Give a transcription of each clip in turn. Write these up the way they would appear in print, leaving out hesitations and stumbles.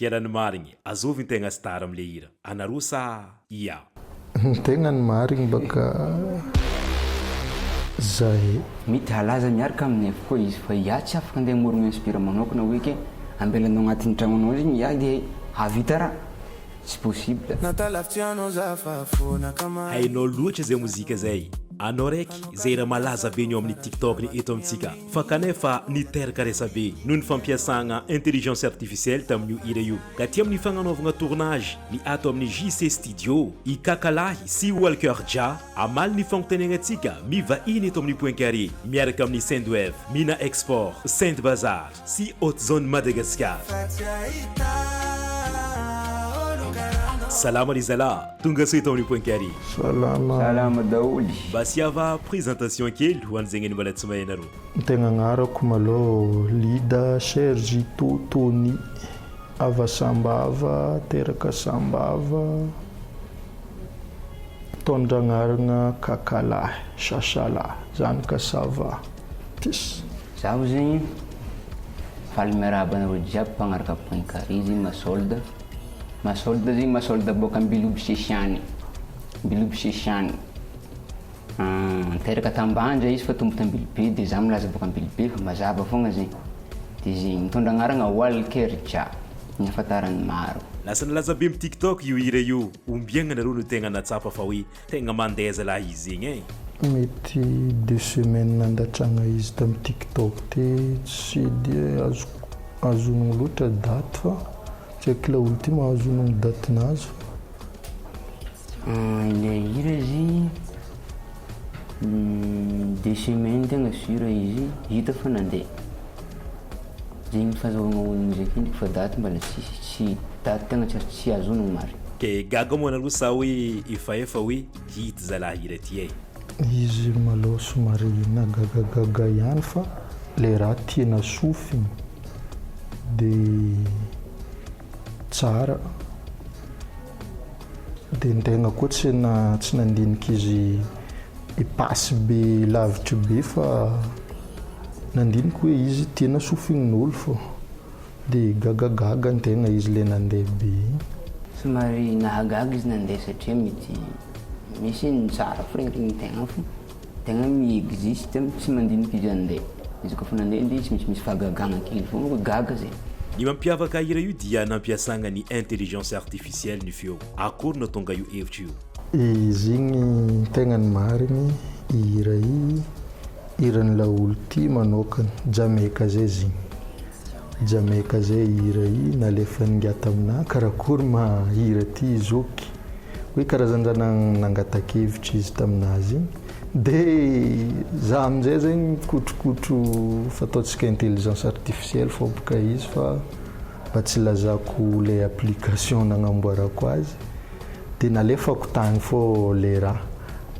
Ke raha ny marigny, azovy ny tegna star amle hira, anareo sa ia? Ny tegna ny marigny baka zahe. Mety halaza miaraka aminay avokoa izy fa iah tsy afaka andeha hamorogno inspira manokana hoe ke ambelanao agnatin'ny tragnonao zegny iah de hahavita raha, tsy possible. Hainao loatra zay mozika zay. Anao raiky zay hira malaza be ny ao amin'ny tiktok ny eto amintsika. Fa kanefa niteraka resabe noho ny fampiasagna intelligence artificielle tamin'io hira io. Ka aty amin'ny fagnanaovagna tournage ny ato amin'ny JC Studio, i Kakalahy sy Walker Jah hamaly ny fagnontaniagnantsika mivahiny eto amin'ny Point Carré miaraka amin'ny Sendwave, Mina Export, Sainte Bazar sy Hot Zone Madagascar. Salama ry zalahy, tonga soa eto amin'ny Point Carré. Salama. Salama daholo. Mba asiava présentation kely ho an'izay eny mbola tsy mahay anareo. Ny tegna agnarako malôha Lida Sergito Tony ava Sambava teraka Sambava mitondra agnaragna Kakalahy Shashala zanaka Sava peace. Zaho zegny faly miarahaba anareo jiaby mpagnaraka point carré zegny masolda masolda zegny masolda boaka ambilobe sesiany ambilobe sesiany Teraka t'Ambanja izy fa tompo t'Ambilobe dia za milaza boaka Ambilobe fa mazava foagna zegny. Dia zegny, mitondra agnaragna Walker Jah ny ahafantaran'ny maro. Lasa nalaza be am tiktok io hira io, ombiagna nareo no tegna natsapa fa hoe tegna mandeha zalahy izy zegny eh? Mety deux semaines nandatragna izy tam tiktok te tsy dia azoko azo onogno loatra daty fa tsy haiko laolo ty mahazo onogno daty nazy fa. Ilay hira izy deux semaines tegna sûr izy hita fa nandeha. Zegny fahazahoagna honogno zay akendriky fa daty mbala tsisy, tsy daty tegna tsy tsy azo honogno marigny. Ke gaga moa nareo sa hoe efa efa hoe hit zalahy hira ty eh. Izy malou somary nagagagaga ihany fa le raha tiana sofigny de tsara. Dia ny tegna koa tsy na tsy nandinika izy hi-passe be lavitry be fa nandinika hoe izy tiana sofinin'olo fô. Dia gagagaga ny tegna izy le nandeha be igny. Somary nahagaga izy nandeha satria mety misy ny tsara fo regny tegna fo tegna mi-existe tsy mandinika izy handeha. Izy koa fa nandeha dia tsy maintsy misy fahagagana kely foagna hoe gaga zay. Ny mampiavaka hira io dia nampiasagna ny intelligence artificielle ny feo. Akory no tonga io hevitra io? Izy igny tegna ny marigny i hira i, hiran'i laolo ty manokana, Jamaica zay izy igny, Jamaica zay i hira i nalefan'i ngiahy taminah karakory ma hira ty zoky, hoe karazan-draha nangatakevitra izy taminazy igny. Dia za amin'izay zegny mikotrokotro fataontsika intelligence artificielle fô boka izy fa mba tsy ilazako le application nagnamboarako azy dia nalefako tagny fô le raha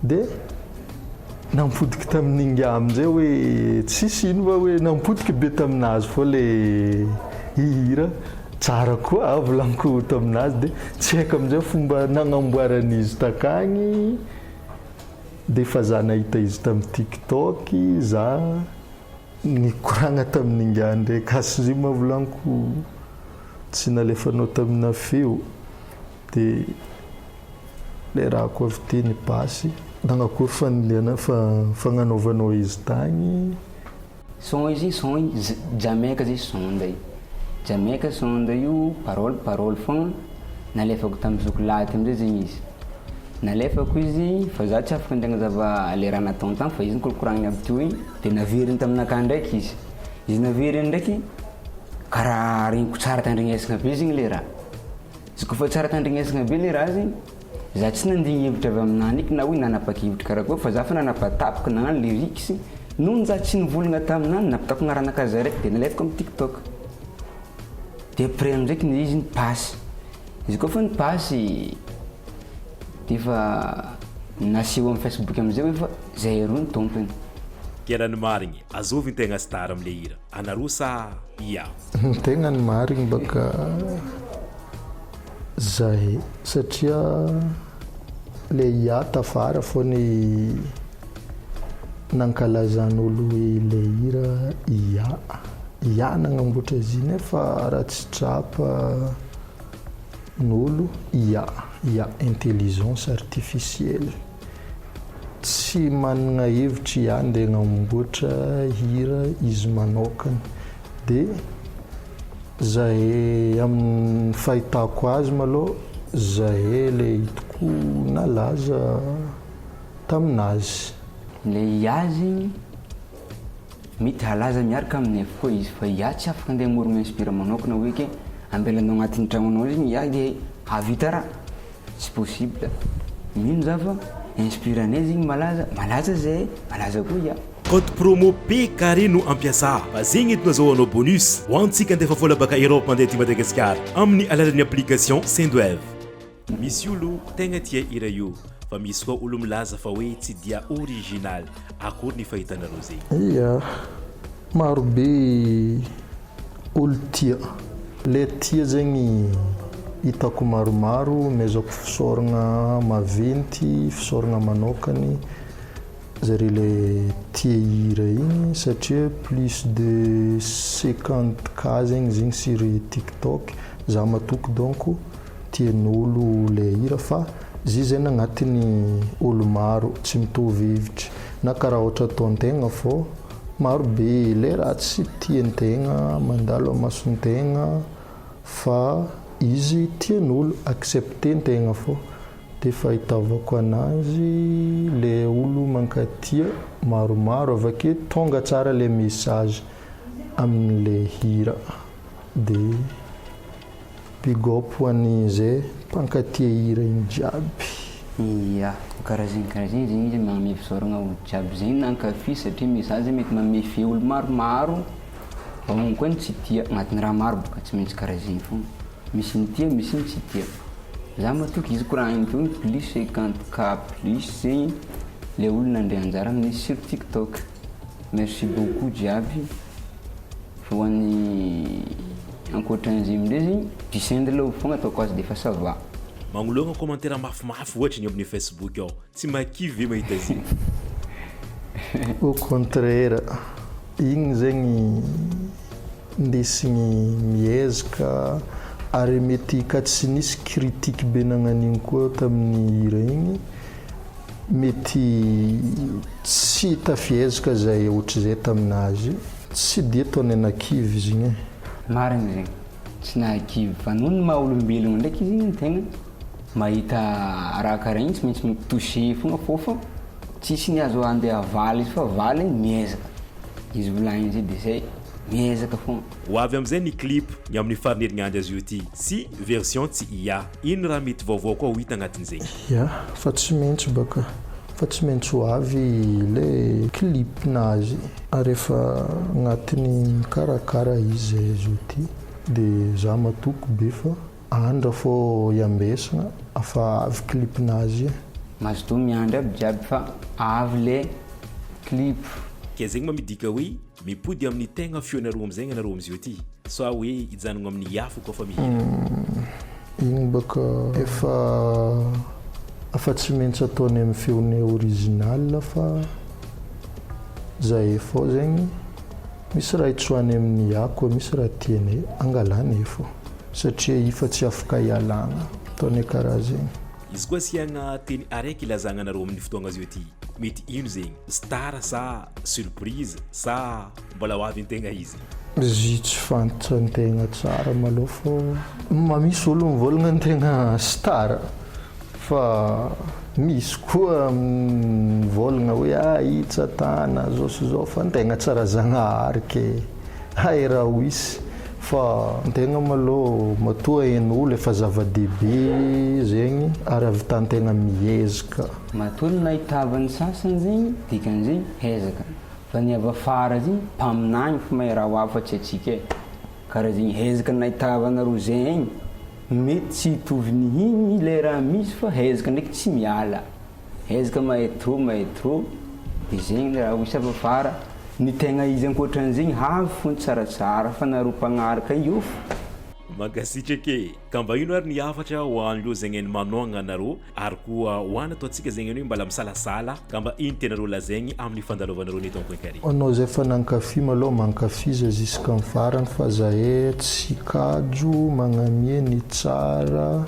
dia nampodiky tamin'ingahy amin'izay hoe tsisy ino fa hoe nampodiky be taminazy fô le hira tsara koa volagniko taminazy dia tsy haiko amin'izay fomba nagnamboaran'izy takagny. Dia efa za nahita izy tamin'ny tiktok za nikoragna tamin'ingahy ndraiky asy ma volagniko tsy nalefanao tamina feo dia le raha koa avy teo nipasy nagnakory fandinihana fagnanaovanao izy tagny. Son izy son Jamaica zay son ndray Jamaica son ndray io parole parole fogna nalefako tam zoky lahy ty amizay zegny izy nalefako izy fa za tsy afaka andeha agnazava le raha nataony tagny fa izy nikorokoragniny aby teo igny de naveriny taminakahy ndraiky izy izy naveriny ndraiky karaha regniko tsara tandrignesagna be zegny le raha izy koa fa tsara tandrignesagna be le raha zegny Za tsy nandigny hevitra avy aminà niky na hoe nanapa-kevitry karakory fa za fa nanapa-tapoka nagnano lyrics nony za tsy nivolagna taminà nampitako agnaranakahy za raiky de nalefako am tiktok de après amizay ny izy nipasy izy koa fa nipasy de efa naseho am facebook amizay hoe fa zay aroa ny tompony. Ke raha ny marigny, azovy ny tegna star amle hira, anareo sa ia? Ny tegna ny marigny baka Zay satria le IA tafara fô ny nankalazan'olo hoe le hira IA. IA nagnamboatra izy io nefa raha tsy trap. n'olo IA, IA intelligence artificielle. Tsy managna hevitry IA ndeha agnamboatra hira izy manokana. Dia zahay amin'ny fahitako azy malôha, zahay le hitako nalaza taminazy. Le IA zegny mety halaza miaraka aminay koa izy fa IA tsy afaka andeha hamorogna inspire manokana hoe ke ambelanao agnatin'ny tragnonao zegny IA de hahavita raha, tsy possible. Mino za fa inspire anay zegny malaza, malaza zahay, malaza koa IA. Code promo P carré no ampiasa fa zegny entina azahoanao bonus ho antsika andefa vola baka Europe mandeha aty Madagasikara amin'ny alalan'ny application Sendwave. Misy olo tegna tia hira io fa misy koa olo milaza fa hoe tsy dia original. Akory ny fahitanareo zegny? Ia, maro be olo tia. Le tia zegny hitako maromaro, omezako fisaoragna maventy, fisaoragna manokany zare le tia hira igny satria plus de 50 K zegny izy igny sur tiktok, za matoky donc tian'olo le hira fa izy zegny agnatin'ny olo maro tsy mitovy hevitry na karaha ohatra ataon-tegna fô maro be le raha tsy tian-tegna mandalo amason-tegna fa izy tian'olo accepter-ntegna fô de fahitavako anazy le olo mankatia maromaro avake tonga tsara le message amin'le hira de big up ho an'izay mpankatia hira igny jiaby. Ia, karaha zegny karaha zegny zegny izy magname fisaoragna olo jiaby zegny nankafy satria message mety magname fe olo maromaro, ao koa ny tsy tia, agnatin'ny raha maro bôka tsy maintsy karaha zegny fogna, misy ny tia misy ny tsy tia. Za matoky izy koragniny teo plus 50 K plus zegny le olo nandray anjara amin'ny sur TikTok. Merci beaucoup jiaby fa ho an'ny ankoatran'izay amindray zegny Gisendra aloha fogna ataoko azy de fa ça va. Magnoloagna commentaire mafimafy ohatry ny amin'ny Facebook ao. Tsy mahakivy ve mahita izy igny? Au contraire, igny zegny indesigny miezaka ary mety ka tsy nisy critique be nagnan'igny koa tamin'ny hira igny, mety tsy tafiezaka zay ohatr'izay taminazy, tsy dia ataonay nakivy izy igny e. Marigny zegny, tsy nahakivy fa noho ny maha olombelogno ndraiky izy igny tegna mahita raha karaha igny tsy maintsy mi-toucher fogna fô fa tsisy ny azo andeha avaly izy fa avaly miezaka, izy volagniny zay de zay miezaka fogna. Ho avy amin'izay ny clip ny amin'ny faran'ny herinandro azy io ity sy version tsy IA. Ino raha mety vaovao koa ho hita agnatin'izay? Ya, fa tsy maintsy baka fa tsy maintsy ho avy le clip-nazy ary efa agnatin'ny mikarakara izy zay zao ty de za matoky be fa andra fô iambesagna afa avy clip-nazy e. Mazotoa miandry aby jiaby fa avy le clip. Ke zegny ma midika hoe mipody amin'ny tegna feonareo amizay anareo amizio ty sa hoe hijanogno amin'ny afo koa fa mihira? Igny baka efa afa tsy maintsy ataony amin'ny feony original fa zahay fô zegny misy raha itsoahany amin'ny IA koa misy raha tianay angalanay fô satria i fa tsy afaka ialagna ataonay karaha zegny. Izy koa asiagna teny araiky ilazagna anareo amin'ny fotoagna zio ty, mety ino zegny? Star sa surprise sa mbola ho avy an-tegna izy? Izy tsy fantatran-tegna tsara malôha fô ma misy olo mivôlagna an-tegna star fa misy koa mivôlagna hoe ah i tsatana zao sy zao fa an-tegna tsara zagnahary ke hay raha ho hisy fa an-tegna malôha matoa hain'olo efa zava-dehibe zegny ary ahavitan-tegna miezaka. Matoa ny nahitavan'ny sasany zegny dikan'izegny hezaka fa ny avy afara zegny mpaminany fo mahay raha ho avy fa tsy atsika e, karaha zegny hezaka nahitavanareo zegny mety tsy hitovy nihigny le raha misy fa hezaka ndraiky tsy miala, hezaka mahay trop mahay trop de zegny le raha ho hisy avy afara, ny tegna izy ankoatran'izegny avy fo ny tsaratsara fa nareo mpagnaraka io fo. Mankasitraka e! Ka mba ino ary ny hafatra ho an'ireo zegny ny manohagna anareo ary koa ho an ataontsika zegny hoe mbala misalasala ka mba ino tianareo lazaigny amin'ny fandalovanareo ny eto am Point Carré? Anao zay efa nankafy malôha mankafiza jusqu'am farany fa zahay tsy kajo magnamia ny tsara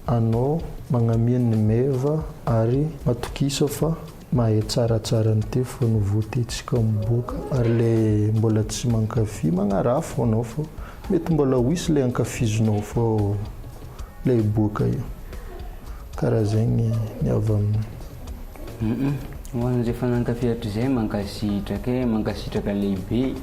anao magnamia ny meva ary matokisa fa Mahay tsaratsara ny teo fa nouveauté tsika miboaka ary le mbola tsy mankafy magnaraha fô anao fô mety mbola ho hisy le ankafizinao fô le hiboaka io karaha zegny ny avy aminay. Humm ho an'izay efa nankafy hatrizay mankasitraka e, mankasitraka lehibe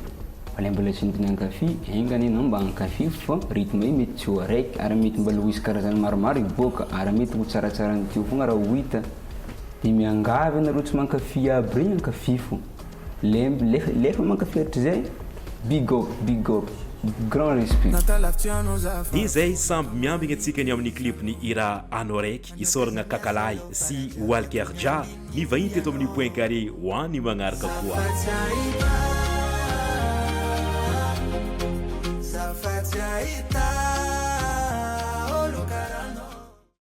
fa ilay mbola tsy nety nankafy enga anie enao mba hankafy fa rythme io mety tsy ho araiky ary mety mbola ho hisy karazany maromaro hiboaka ary mety ho tsaratsara ny teo fogna raha ho hita. Dia miangavy anareo tsy mankafy aby regny ankafy fo. Le le efa mankafy hatrizay, big up big up, grand respect. Dia izay samby miambigny antsika ny amin'ny clip ny hira Anao Raiky isaoragna Kakalahy sy Walker Jah ny vahiny teto amin'ny Point Carré ho an'ny magnaraka koa.